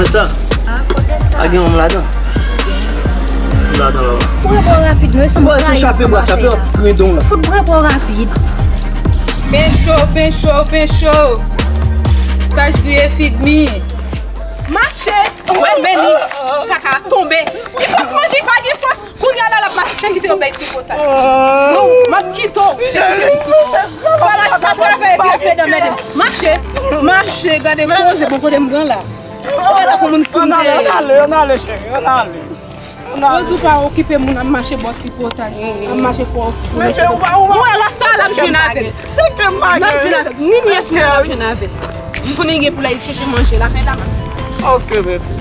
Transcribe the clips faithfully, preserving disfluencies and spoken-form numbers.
Sa. Ah, kote sa? A gen yon ladan. Ladan la. Ou reponn rapid, non, e sanble w rayi sa m ap fè a. Fout reponn rapid. Pen cho, pen cho, pen cho. Staj griye fidmi. Mache. Ou wè, men li. Kaka tonbe. Li p ap manje, pa gen fòs. Kounye a la, l ap mache kite yo bay tripotay. Non, m ap kite w. Ou pa mache pa travay epi ap medan mède m. Mache, mache, gade koze bon kote m pran la. Ou pa ta pou moun foun de. Ann ale, ann ale, cheri, ann ale. Ann ale. Yo di w pa okipe moun ap mache bò tripotay. Ap mache fò. Ou wè rasta l ap jwenn avè m. Se ke m. L ap jwenn avè m. Ni nyès mwen ap jwenn avè m. M konnen gen pou l al chèche manje. L ap fè la mache. Ok, bebe.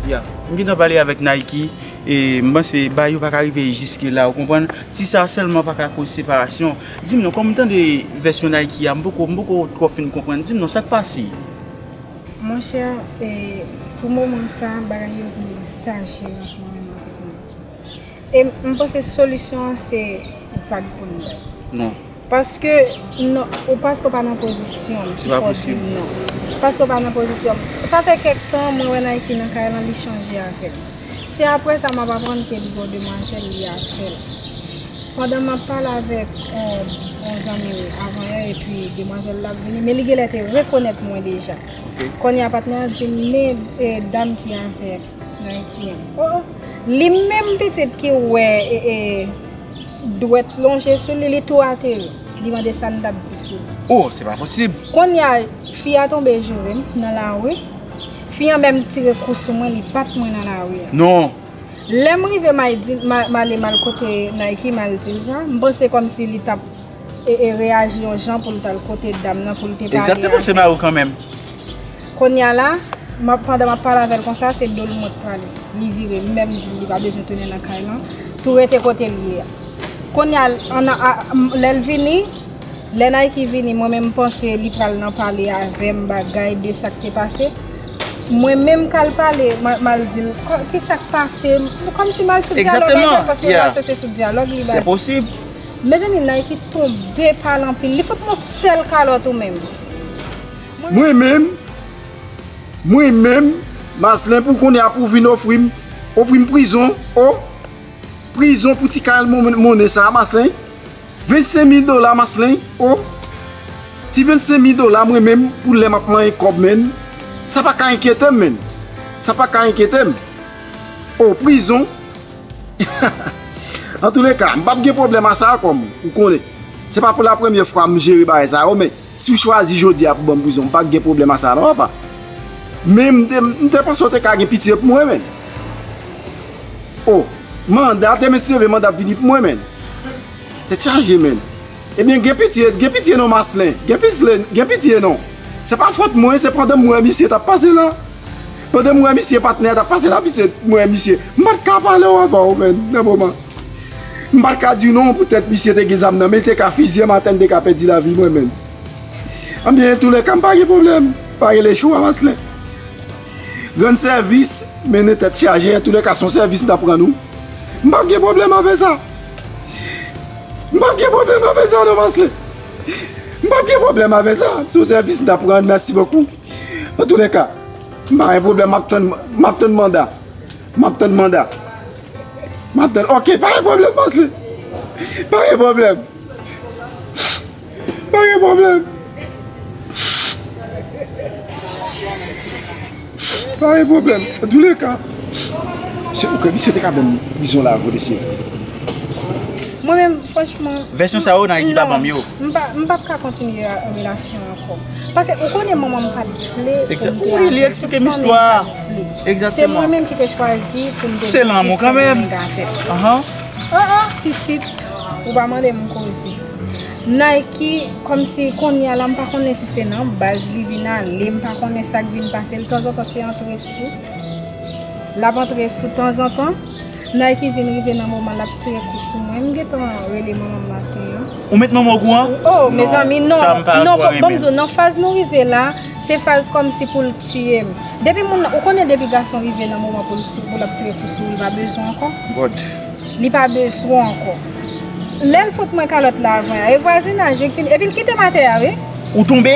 Ya, m gentan pale avèk Nike, e m panse bagay yo pa ka rive jiske la, ou konprann? Ti sa sèlman pa ka koz separasyon. Di m non, kòm m tande vèsyon Nike a, m poko, m poko twò fin konprann. Di m non, sa k pase? Monchè, e, pou moman sa, bagay yo vin egzajere ant mwen menm avèk Nike. E m panse solisyon an se vag pou n bay. Non. Paske, non, ou paske w pa nan pozisyon m ki fè w di m non. Paske w pa nan pozisyon m. Sa fè kèk tan, mwen wè Nike nan kay lan, li chanje avè m. Se apre sa m ap aprann ke li gen yon demwazèl, li avè l. Pandan m ap pale avèk yon, yon zanmi avan yè, epi demwazèl la ap vini, men li genlè te rekonèt mwen deja. Ok. Kounye a, patnè an di m, men, e, dam ki avè Nike an. Oh, oh. Li menm pitit ki wè, e, e, dwèt lonje sou li, li tou atere. Li mande sa m t ap di sou li. Oh, se pa posib. Kounye a, fi a tonbe joure m nan lari. Fi an menm tire kou sou mwen, li bat mwen nan lari a. Non. Lè m rive, m al di, m al, m ale m al kote Nike, m al di l sa, m panse kòmsi li t ap e, e reyaji yon jan pou l t al kote dam nan, pou l te pale avè l. Egzakteman, se mari w kanmenm. Kounye a la, m ap, pandan m ap pale avè l konsa, se do l mwen t prale. Li vire, li menm di li pa bezwen tounen nan kay lan. Tou rete kote l ye a. Kounye a, ann a, a, m, lè l vini, lè Nike vini, mwen menm m panse li pral nan pale avè m bagay de sa k te pase. Mwen menm k al pale, m, m al di l, "Kò-, ki sa k pase?" Kòmsi m al sou dyalòg avè l, paske l asosye sou dyalòg li baz. Se posib. Mezanmi, Nike tonbe pale anpil. Li fout m yon sèl kalòt ou menm. Mwen menm, mwen menm, Maslin, pou kounye a pou vin ofri m, ofri m prizon, o, prizon pou ti kal mon-, monnen sa, Maslin. Vennsenk mil dola, Maslin, o. Ti vennsenk mil dola, mwen menm, pou lè m ap manyen kòb, menn. Sa pa ka enkyete m, menn. Sa pa ka enkyete m. O, prizon. Antouleka, m p ap gen pwoblèm a sa kòm ou konnen. Se pa pou la premyè fwa m jere bagay sa yo, men si w chwazi jodi a pou ban m prizon, m p ap gen pwoblèm a sa non, papa. Men m te, m te panse w te ka gen pitye pou mwen, menn. O, manda, demen si Dye vle, manda ap vini pou mwen, menn. Tèt chaje, menn. Ebyen, gen pitye, gen pitye non, Maslin. Gen pitye, gen pitye non. Se pa fòt mwen, se pandan m wè misye t ap pase la. Pandan m wè misye, patnè a t ap pase la, misye, m wè misye. M pa t ka pale w avè w, menn, nan moman. M pa t ka di w non, poutèt misye te gen zam nan men, te ka fizye m atè, m te ka pèdi lavi mwen, menn. Anben, antouleka, m pa gen pwoblèm. Pa rele chou a, Maslin. Rann sèvis, mennen tèt chaje, antouleka, se yon sèvis m t ap rann ou. M p ap gen pwoblèm avè sa. M p ap gen pwoblèm avè sa, non, Maslin. M p ap gen pwoblèm avè sa. Se yon sèvis m t ap rann, mèsi bokou. Antouleka, m pa gen pwoblèm, m ap tann, m ap tann manda. M ap tann manda. M ap tann, ok, pa gen pwoblèm, Maslin. Pa gen pwoblèm. Pa gen pwoblèm. Pa gen pwoblèm. Antouleka, se pou ke misye te ka ban m prizon la, vre, mesye. Mwen menm, franchman, vèsyon sa yo, Nike pa ban m yo. M pa, m p ap ka kontinye relasyon an ankò. Paske ou konnen manman m pa t vle pou m te avè l. Wi, li eksplike m istwa a. Tout fanmi m pa t vle. Egzakteman. Se mwen menm ki te chwazi pou m te kite fanmi m avè l. Se lanmou kanmenm. Ahan. Ah, ah, pitit, ou pa mande m koze. Nike, kòmsi kounye a la, m pa konnen si se nan baz li vin ale, m pa konnen sa k vin pase l. Tanzantan, se antre sou. L ap antre sou tanzantan. Nike vin rive nan moman l ap tire kou sou mwen. M gentan rele manman m maten an. Ou met manman w okouran? Oh, mezanmi, non. Non, sa m pa twò renmen. Non, ban m di w, nan faz nou rive la, se faz kòmsi pou l tiye m. Depi moun nan, ou konnen depi gason rive nan moman pou l ti-, pou l ap tire kou sou ou, li pa bezwen ankò. God. Li pa bezwen ankò. Lè l fout mwen kalòt la avan a, e vwazinaj yo ki vin, epi l kite m atè a, wi. Ou tonbe?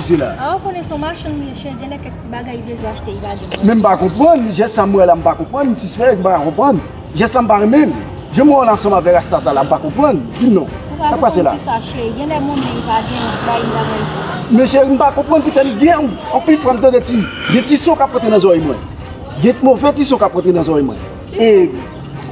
misye la? A, ou konnen se yon machann li ye, cheri, genlè kèk ti bagay li bezwen achte, li pa gen. Men m pa konprann, jès sa m wè la, m pa konprann, m sispèk, m pa konprann. Jès la m pa renmen l. Jan m wè w la ansanm avè rasta sa la, m pa konprann. Di m non. Sa k pase la? Ou pa konprann kisa, cheri? Genlè monnen li pa gen, li pa gen bagay. Men cheri, m pa konprann, poutèt gen anpil fwa m tande ti, gen ti son k ap rantre nan zòrèy mwen. Gen move ti son k ap rantre nan zòrèy mwen. E,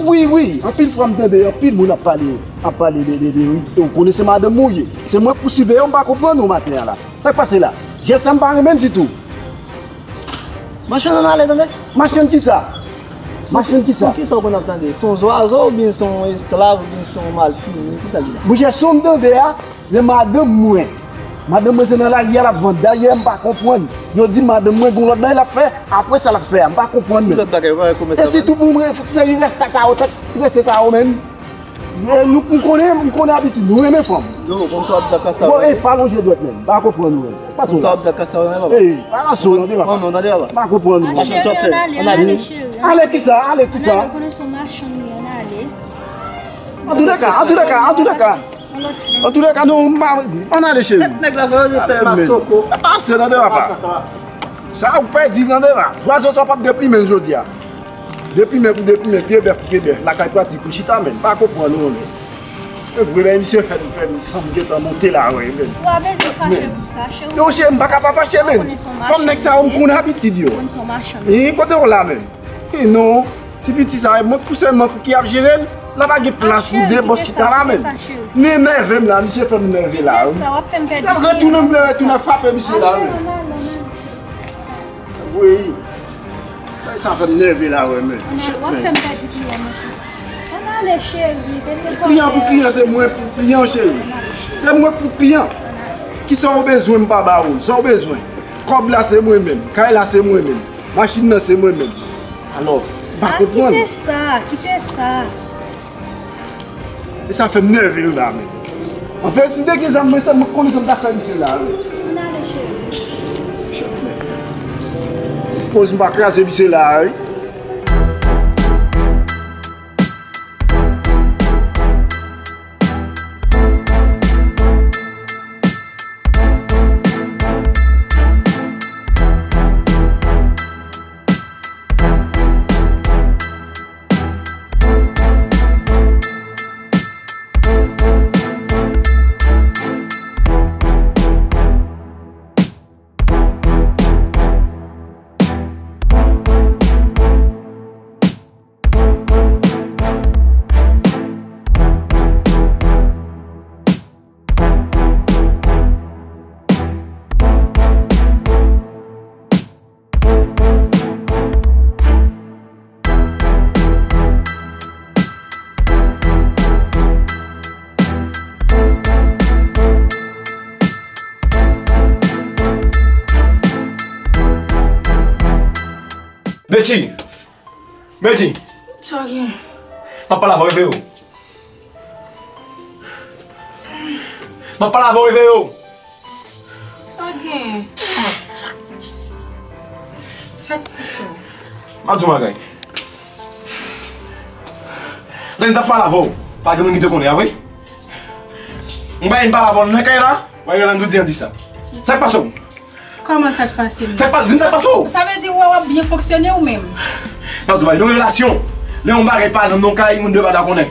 wi, wi, anpil fwa m tande anpil moun ap pale, ap pale de, de, de, ou konnen se madanm ou ye. Se mwen k pou siveye w, m pa konprann ou maten an la. Sa k pase la? Jès sa m pa renmen l ditou. Machann, ann ale, tande. Machann kisa? Machann kisa? Son kisa w konn ap tande? Se yon zwazo oubyen se yon esklav oubyen se yon malfini? Kisa l ye? Monchè, son m tande a, se madanm mwen. Madanm mwen se nan lari a l ap vann. Dayè, m pa konprann. Yo di madanm mwen gon lòt bagay l ap fè, apre sa l ap fè a. M pa konprann, men. Ki lòt bagay? Ou pa wè komèsan, e sitou pou mwen, seri rasta sa yo, tèt trese sa yo, men. Eh, nou, m konnen, m konnen abitid nou, renmen fanm. Yo, konn sa w ap di ak rasta yo. Bon, eh, pa lonje dwèt, men. M pa konprann ou, men. Konn sa w ap di ak rasta yo, men, papa. Eh, pa raso, tande, papa. Non, non, tande, papa. M pa konprann ou. Machann, cheri, ann ale, ann ale, cheri. Ale kisa, ale kisa. Ann ale, konnen se yon machann li, ann ale. Antoulèka, antoulèka, antoulèka. Antoulèka, non, m pa, ann ale, cheri. Tèt nèg la, sa yo di tèt masoko. Pase, tande, papa. Sa ou pèdi nan deba. Zwazo sa w p ap deplimen l jodi a. Deplimen pou deplimen, pye bèf pou pye bèf. Lakay pratik pou chita, men. M pa konprann ou, men. E vre, men misye fè m, fè m sanm gentan monte la, wi, men. Ou pa bezwen fache pou sa, cheri. Non, cheri, m pa ka pa fache, men. Fanm nèg sa yo, m konnen abitid yo. Konnen se yon machann. E kote w la, men? E non. Ti piti sa, e mwen pou sèlman pou ki ap jere l, la pa gen plas pou de bòs chita la, men. M enève m la, misye fè m nève la, wi. Sa w ap fè m pèdi kliyan nan sans sa. L ap retounen, m vle retounen frape misye la, wi. Ann ale, ann ale, ann ale, cheri. Wi. Bagay sa fè m nève la, wi, men. Ann ale, w ap fè m pèdi kliyan nan sans sa. Ann ale, cheri, te se kliyan pou kliyan, se mwen pou kliyan, cheri. Ann ale, cheri. Se mwen pou kliyan. Ann ale. Kisa w bezwen, m pa ba ou l? Sa w bezwen? Kòb la, se mwen menm. Kay la, se mwen menm. Machin nan se mwen menm. Alò, m pa konprann. Ah, kite sa, kite sa. E sa fè m nève wi la menm. Anfen, si m te gen zam mwen, sa mwen konnen sa m ta fè misye la wi. Ann ale, cheri. Shit, man. Koz m pa kraze misye la wi. Meti! Meti! Sa gen? M ap pale avè w, reveye w. M ap pale avè w, reveye w. Sa gen? Sa k pase w? M ap di w bagay. Lè m t ap pale avè w, pa gen moun ki te konnen, a vre? M pa vin pale avè w nan kay la, w a rele m di w di Andy sa. Sa k pase w? Kòman sa k pase m? Sa k pase? Di m sa k pase w! Sa vle di w wè w ap byen fonksyone ou menm? M ap di w bagay, nan relasyon, lè yon bagay pa nan non kay, moun de pa ta konnen.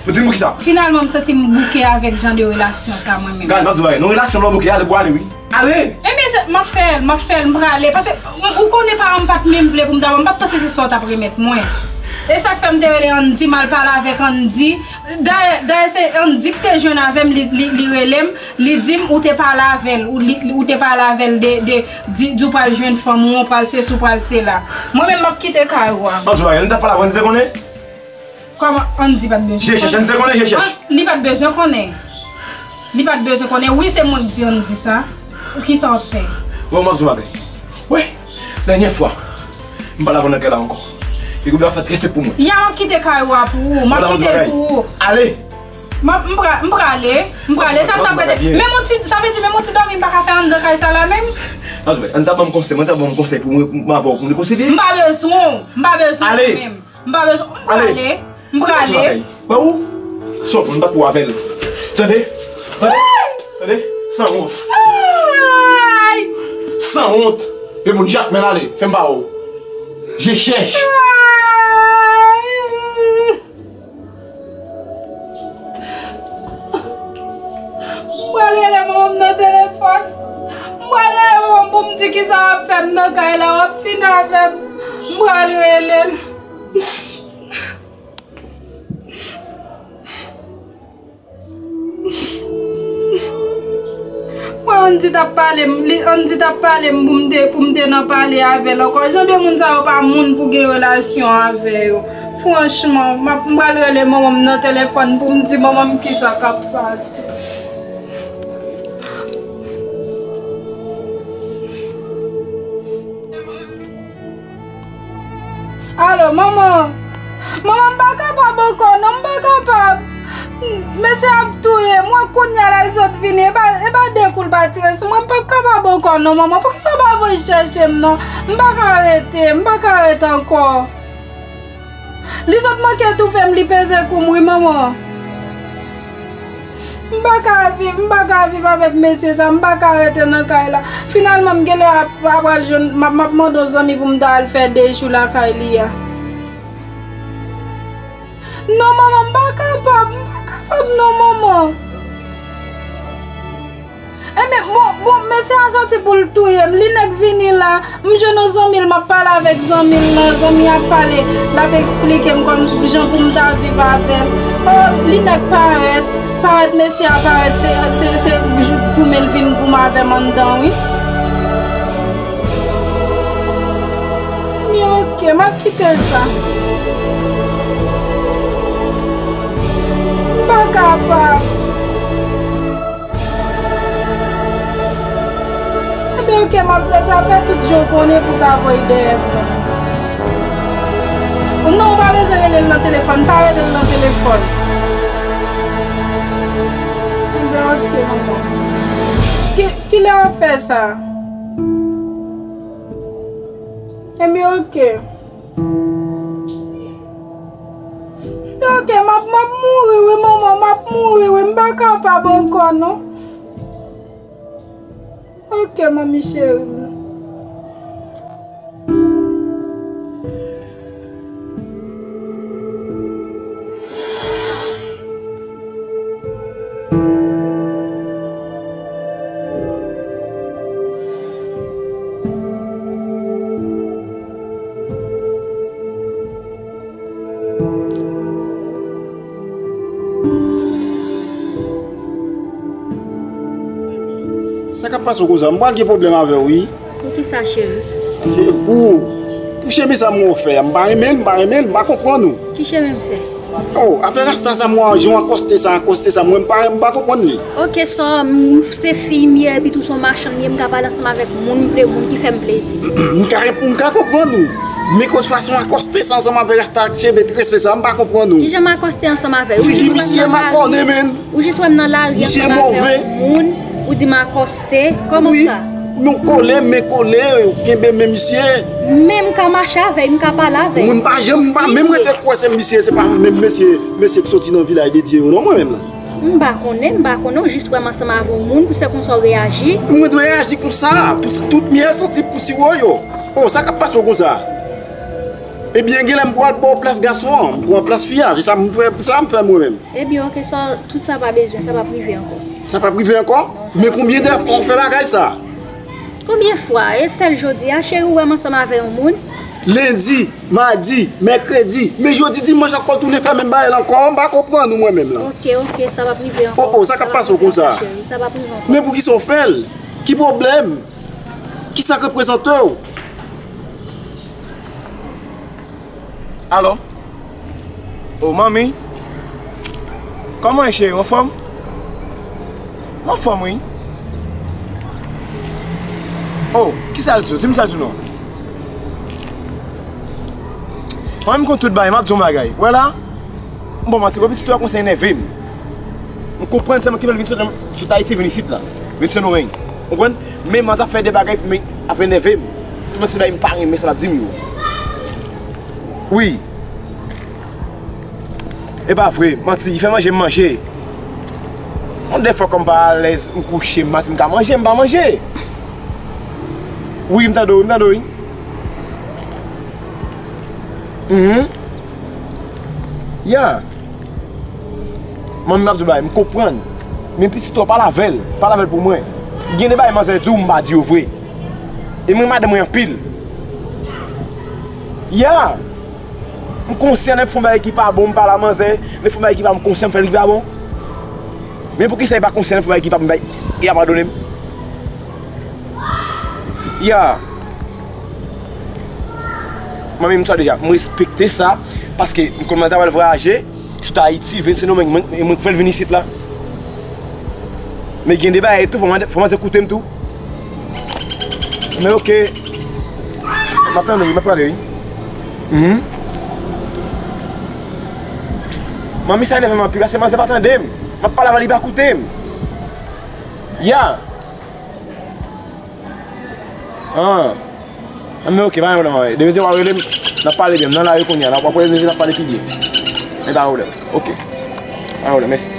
Ou di m poukisa? Finalman, m santi m bouke avèk jan de relasyon sa mwen menm. Gad, m ap di w bagay, nan relasyon lè w bouke, ale pou ale wi. Ale! Ebyen, se, m ap fè l, m ap fè l, m prale. Paske, m, ou konnen paran m pa t menm vle pou m ta ba w, m pa t panse se sa w t ap remèt mwen. E sa k fè m te rele Andy, m al pale avèk Andy. Dayè, dayè se Andy ki te jwenn avè m, li, li, li rele m, li di m ou te pale avè l, ou, li, ou te pale avè l de, de, di, di w pral jwenn fanm ou, ou pral sesi, ou pral sela. Mwen menm, m ap kite kay ou a. M ap di w bagay, nou t ap pale avè Andy te konnen? Kòman Andy pa t bezwen konnen? Je chèch, Andy te konnen, je chèch. An, li pa t bezwen konnen. Li pa t bezwen konnen. Wi, se mwen k di Andy sa. Kisa w ap fè? Bon, m ap di w bagay. Wi, dènyè fwa, m pa la vin nan kay la ankò. Li gon bagay fè trese pou mwen. Ya, m ap kite kay ou a pou ou. M ap kite l pou ou. Ale! M ap, m pra-, m prale. M prale. Sa m t ap rete. Menm yon ti, sa vle di menm yon ti dòmi m pa ka fè anndan kay sa la menm? Ann sa ban m konsèy, mwen ta ban m konsèy pou mwen, m avè w pou nou rekonsilye. M pa bezwen w. M pa bezwen w menm. M pa bezwen. M prale. M prale. Wè ou? Sòt, mwen pa twò avè l. Tande? Tande? Tande? Sanwont. Ay! Sanwont. E moun jak men ale. Fè m pa ou. Je chèch. Ay! M pral rele manman m nan telefòn. M pral rele manman m pou m di kisa w ap fè m nan kay la. W ap fin avè m. M pral rele l. Mwen, Andy t ap pale m, li, Andy t ap pale m pou m te, pou m te nan pale avè l ankò. Jan de moun sa yo pa moun pou gen relasyon avè yo. Franchman, m ap, m pral rele manman m nan telefòn pou m di manman m kisa k ap pase. Alo, manman. Manman, m pa kapab ankò, non, m pa kapab. Mesye ap touye m. Wè kounye a la, l sot vini. E pa, e pa de kou l pa tire sou mwen. M p ap kapab ankò, non, manman. Poukisa w pa voye chèche m, non? M pa ka rete, m pa ka rete ankò. Li sot manke toufe m, li peze kou m, wi, manman. M pa ka viv, m pa ka viv avèk mesye sa, m pa ka rete nan kay la. Finalman, m genlè ap, ap al jwenn, m ap, m ap mande yon zanmi pou m ta al fè de jou lakay li a. Non, manman, m pa kapab, m pa kapab, non, manman. Enben, bon, bon, mesye a sòti pou l touye m. Li nèk vini la, m jwenn yon zanmi l, m ap pale avèk zanmi l lan, zanmi a ap pale, l ap eksplike m kòm jan pou m ta viv avè l. Oh, li nèk parèt, parèt mesye a parèt, se, se, se goumen l vin goumen avè m anndan, wi. Ebyen, oke, m ap kite sa. M pa kapab. Ebyen, oke, m ap fè sa, fè tout jan w konnen pou w ta voye dèyè m nan. Non, ou pa bezwen rele l nan telefòn, pa rele l nan telefòn. Ebyen, oke, manman. Ki, kilè w ap fè sa? Ebyen, oke. Ebyen, oke, m ap, m ap mouri, wi, manman, m ap mouri, wi, m pa kapab ankò, non. Oke, manmi cheri. Sa k ap pase w konsa? M pral gen pwoblèm avè w, wi. Poukisa, cheri? Pou, pou chemen sa m wè w fè a, m pa renmen l, m pa renmen l, m pa konprann ou. Ki chemen m fè? Oh, afè rasta sa m wè w, jan w akòste sa, akòste sa, mwen m pa, m pa konprann li. Oke, sò, m, se fi m ye, epi tou se yon machann m ye, m ka pale ansanm avèk moun m vle, moun ki fè m plezi. M ka, m ka konprann ou. Men koz fason akòste sa ansanm avè rasta ak cheve trese sa, m pa konprann ou. Kijan m akòste ansanm avè w? Ou jis wè m nan lari, ou jis wè m nan lari ansanm avè yon moun, ou di m akòste. Kòman sa? Nou kole, men kole, kenbe men misye. Men m ka mache avè l, m ka pale avè l. Moun pa janm, m pa menm rete kwè se misye, se pa menm mesye, mesye k soti nan vilaj de Dye yo non, mwen menm la. M pa konnen, m pa konnen, ou jis wè m ansanm avè yon moun, pou se konsa w reyaji. Mwen dwe reyaji konsa, tout, tout myèl santi pou siwo yo. O, sa k ap pase w konsa? Ebyen, genlè m pral ba w plas gason an, m pran plas fi a, se sa m fè, sa m fè mwen menm. Ebyen, oke, sa, tout sa pa bezwen, sa p ap rive ankò. Sa p ap rive ankò? Men konbyen de fwa w fè bagay sa? Konbyen fwa? E sèl jodi a, cheri, ou wè m ansanm avè yon moun? Lendi, madi, mèkredi, men jodi dimanch ankò tounen fè menm bagay la ankò, m pa konprann ou mwen menm la. Oke, oke, sa p ap rive ankò. O, o, sa k ap pase w konsa? Sa p ap rive ankò. Men poukisa w fè l? Ki pwoblèm? Kisa k reprezante w? Alo? O, manmi? Kòman w ye, cheri? Anfòm? M anfòm, wi. O, kisa l di w? Di m sa l di w non. Manmi, m konn tout bagay, m ap di w yon bagay. Wè la? M bon manti, wè pitit ou a kòmanse enève m. M konprann se mwen ki fè l vin sot, sot Ayiti vin isit la. Vin Sendomeng. Ou konprann? Men manzè ap fè de bagay pou mwen ap enève m. M panse bagay m pa renmen sa l ap di m yo. Wi. E pa vre, manti, li fè manje m manje. Yon de fwa kòm m pa alèz, m kouche, m pa si m ka manje, m pa manje. Wi, m tande w, m tande w, wi. Mhm. Ya. Manmi, m ap di w bagay, m konprann. Men pitit ou a, pale avè l, pale avè l pou mwen. Gen de bagay manzè di w, m pa di yo vre. E mwen, madanm mwen anpil. Ya. M konsyan lè m fè yon bagay ki pa bon, m pale a manzè, lè m fè yon bagay ki pa bon, m konsyan m fè l ki pa bon. Men poukisa li pa konsyan lè m fè yon bagay ki pa bon, li abandone m? Ya. Manmi, m sa deja, m respekte sa, paske m konn manzè ta pral vwayaje, sot Ayiti, vin Sendomeng, mwen, mwen k fè l vin isit la. Men gen de bagay tou, fò manzè, fò manzè koute m tou. Men oke. M ap tande wi, m ap pale wi. Mhm. Manmi sa enève m anpil, paske manzè pa tande m. M ap pale avè l, li pa koute m. Ya. Ah. Ah, men oke, pa gen pwoblèm avè l. Demen w a rele m, n ap pale byen. M nan lari kounye a, w ap rele m, n ap pale pi byen. Men pa gen pwoblèm. Oke. Pa gen pwoblèm, mèsi.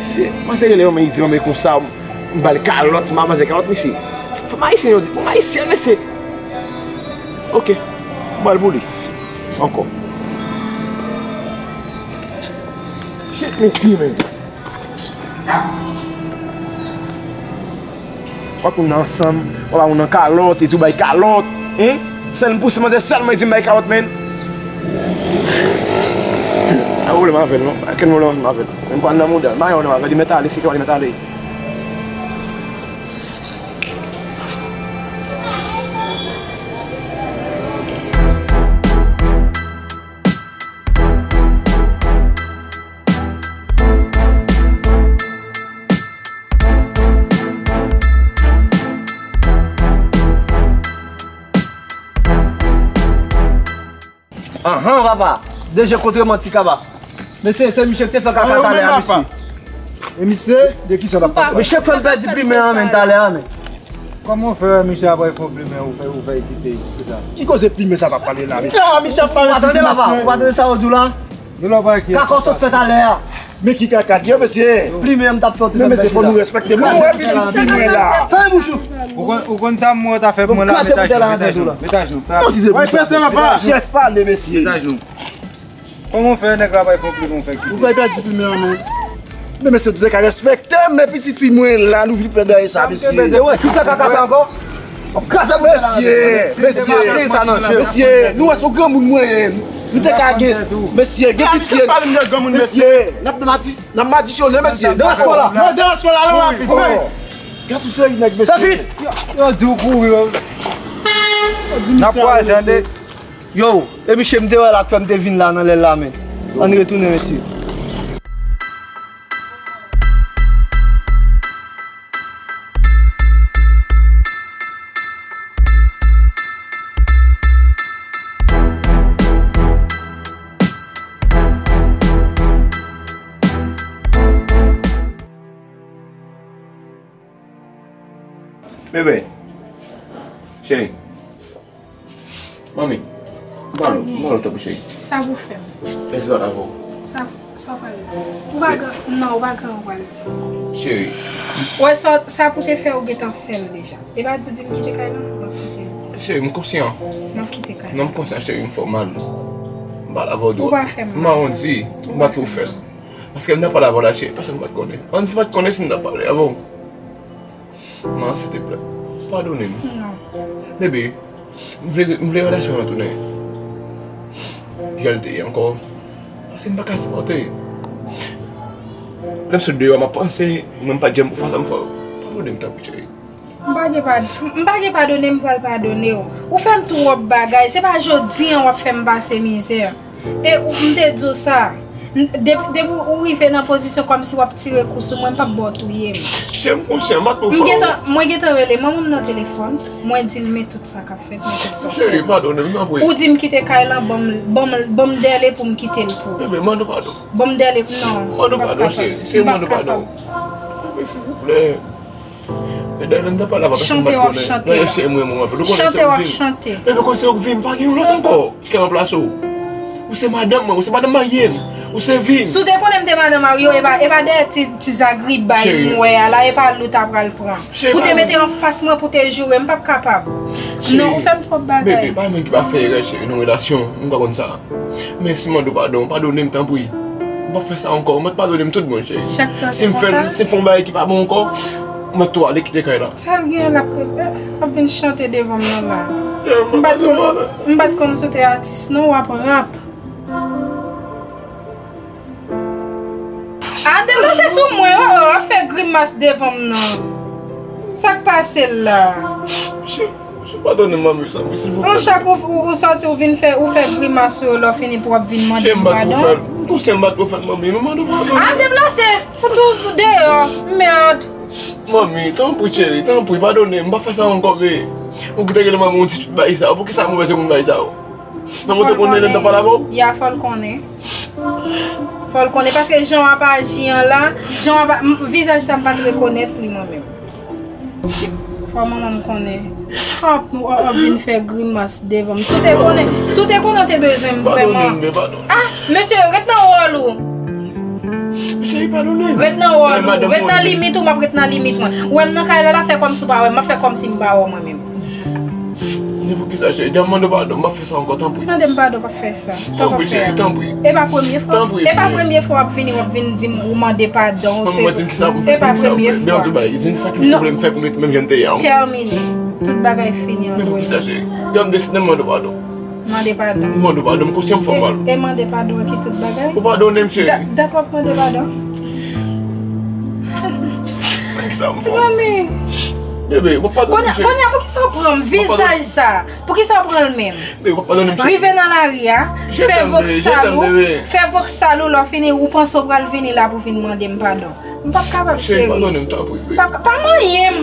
Se, manzè rele m, li di m konsa, m ba l kalòt, m ba manzè kalòt, mesye. Fanm ayisyen, yo di, fanm ayisyen, mesye. Oke. M ba l pou li. Ankò. Shit, mesye, men. W ap moun nan ansanm, w ap moun nan kalòt, e di w bay kalòt, hein? Sèl m pouse manzè sèlman, e di m bay kalòt, men. Pa gen pwoblèm avè l, non. Pa gen pwoblèm avè l. Men m pral nan mouda l. Pa gen pwoblèm avè l, li mèt ale, se ke li mèt ale. Anhan, papa. De je kontre manti kaba. Mesye, se misye ki te fè kaka talè a, mesye. E misye, de kisa w ap pale? Misye k fè l pèdi plimen an, men, talè a, men. Kòman w fè wè misye ap fè yon plimen, ou fè, ou fè kite, kisa? Ki koze plimen sa p ap pale la, mesye? Ah, misye ap pale. Ou pa tande, papa? Ou pa tande sa yo di w la? Kaka w sot fè talè a. Men ki kaka, di yo, mesye. Plimen an m t ap fè w te fè. Men mesye, fò nou respekte moun. Ou wè pitit fi mwen la. Fèmen bouch ou. Ou konn, ou konn sa m wè w ta fè pou mwen la, met ajenou, met ajenou, met ajenou. Fè. Non, si se pou sa. Chèf pale, mesye. Met ajenou. Kòman w fè nèg la bay fon plimen, w fè kite? Ou fè pèdi plimen an, non. Men mesye, nou te ka respekte m, men pitit fi mwen la, nou vin fè dèyè sa, mesye. Yo, wè, ti sa kaka sa ankò. Mesye, mesye, mesye, nou wè se yon granmoun mwen ye. Nou te ka gen, mesye, gen pitye. Mesye, n ap madi-, n ap madichonnen, mesye. Nan eskò la. Nan eskò la, rapid. Gad yon seri nèg, mesye. Yo di w kouri, yo. N ap kwaze, tande. Yo, e misye m te wè la k fè m te vin la nan lè la, men. Ann retounen, mesye. Bebe. Cheri. Manmi. Sa gen? Ban m tanpri, cheri. Sa pou fè m? Lèse pale avè w. Sa, sa w pale? Ou pa gen, non, ou pa gen anyen w pral di. Cheri. Wè, sa, sa pou te fè, ou gentan fè l deja. E pa di w di m kite kay la, m ap kite l. Cheri, m konsyan. M ap kite kay la. Non, m konsyan, cheri, m fè w mal. M pale avè w dwòl. Ou pa fè m mal. M mawondi, m pa t pou fè l. Paske m ta pale avè w la, cheri, pèsonn pa t konnen. Ann si pa t konnen si m ta pale avè w. Man, silteplè, padone m. Non. Bebe, m vle, m vle relasyon an tounen jan l te ye ankò. Paske m pa ka sipòte. Lè m sot deyò, m ap panse, mwen m pa t janm pou fè sa m fè w. Padone m, tanpri, cheri. M pa gen pad-, m pa gen padone, m pral padone w. Ou fè m twòp bagay. Se pa jodi an w ap fè m pase mizè. E ou, m te di w sa. M, de-, depi ou rive nan pozisyon kòmsi w ap tire kou sou mwen, m p ap ba w touye m. Cheri, m konsyan, m pa t pou fè w. M gentan, mwen gentan rele manman m nan telefòn. Mwen di l men tout sa k ap fèt, men tout sa w fè. Cheri, padone m, tanpri. Ou di m kite kay lan, ban m, ban m, ban m dèle pou m kite l pou ou. Bebe, mande w padon. Ban m dèle, non. Mande w padon, cheri. Cheri, mande w padon. Bebe, silvouplè. E dèyè, lè m t ap pale avè w, pèsonn pa t konnen. Chante w ap chante la. Chante w ap chante. Epi kòm se ou k vin, pa gen yon lòt ankò ki ka ranplase w. Ou se madanm mwen, ou se madanm marye m. Ou se vin. Si w te konnen m te madanm marye w, e pa, e pa dèyè ti, ti zagribay m wè a la, e pa l ou ta pral pran. Pou te mete anfas mwen pou te joure, m p ap kapab. Non, ou fè m twòp bagay. Bebe, pa gen moun ki pa fè erè, cheri, nan relasyon, m pa konn sa. Men si m mande w padon, padone m, tanpri. M p ap fè sa ankò. Ou mèt padone m tout bon, cheri. Si m fè, si m fè yon bagay ki pa bon ankò, ou mèt tou ale kite kay la. Sa l gen, l ap, l ap vin chante devan m nan la. M pa t konn, m pa t konn si w te atis, non, w ap rap. A, deplase sou mwen, oh, oh, ap fè grimas devan m nan. Sa k pase l la? Mesye, mesye, padone m, manmi, zanmi, silvouplè. An chak ou, ou, ou sòti, ou vin fè, ou fè grimas yo, lè w fini pou w ap vin mande m padon. M konsyan m pa t pou fè l, manmi, men mande w padon. A, deplase, fout ou deyò, mèd. Manmi, tanpri, cheri, tanpri, padone m, m p ap fè sa ankò, be. Ou ki te rele manmi, ou di tout bagay sa yo, poukisa mwen bezwen konn bagay sa yo? Nan moto konnen lè m t ap pale avè w? Ya, fò l konnen. Fò l konnen, paske jan w ap aji an la, jan w ap, m, vizaj sa m pa t rekonèt li mwen menm. Fò manman m konnen. Hop, w ap vin fè grimas devan m. Si w te konnen, si w te konnen w te bezwen m vrèman. Padone m, men padone. Ah, mesye, ret nan wòl ou. Mesye, padone m. Ret nan wòl ou, ret nan limit ou, m ap ret nan limit mwen. Ou wè m nan kay la, la fè kòmsi w pa wè m, m ap fè kòmsi m pa wè w mwen menm. Men poukisa, cheri? Jan m mande w padon, m p ap fè sa ankò, tanpri. Mande m padon, p ap fè sa. Sa w p ap fè a. Tanpri, cheri, tanpri. E pa premye fwa. Tanpri, e pa premye fwa w ap vini, w ap vin di m ou mande padon. Manman, di m kisa pou m fè, di m kisa pou m fè. Di m sa ki fè w vle m fè pou m ret menm jan n te ye a. Tèmine. Tout bagay fini ant nou. Men poukisa, cheri? Jan m deside m mande w padon. Mande padon. M mande w padon, m konsyan m fè w mal. E, e mande padon an ki tout bagay? Ou padone m, cheri. Dat, dat w ap mande padon? Men kisa m fè w? Zanmi. Bebe, w ap padone m, cheri. Kounye a, kounye a, poukisa w pran m? Vizaj sa? Poukisa w pran l menm? Bebe, w ap padone m, cheri. Rive nan lari a, fè vòksal ou, fè vòksal ou, lè w fini, ou panse w pral vini la pou vin mande m padon. M p ap kapab, cheri. Cheri, padone m, tanpri, bebe. Pa, pa manyen m.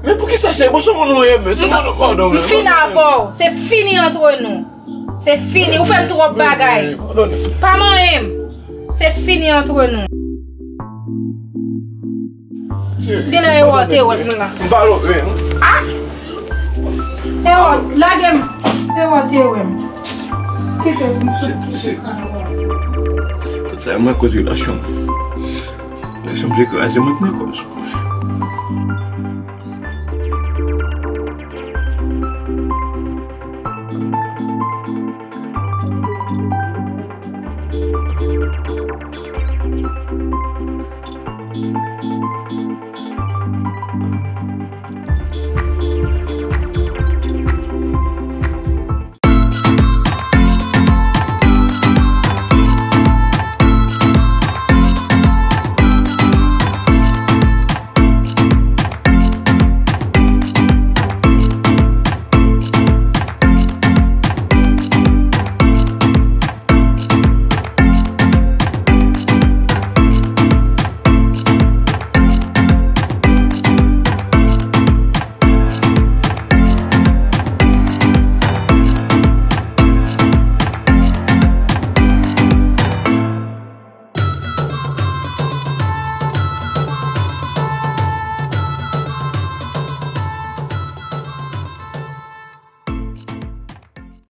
Men poukisa, cheri? Bon, se moun ou ye, men se moun ou padon, men. M fin avè w. Se fini antre nou. Se fini. Ou fè m twòp bagay. Padone m. Pa manyen m. Se fini antre nou. Cheri, padone m. Genlè e wè w te wè m la. M pa love, non. Ah! E wè w, lage m. E wè w te wè m. Kite m. Cheri, cheri. Tout sa, mwen koz relasyon. Relasyon m vle kraze, mwen k nan kòz.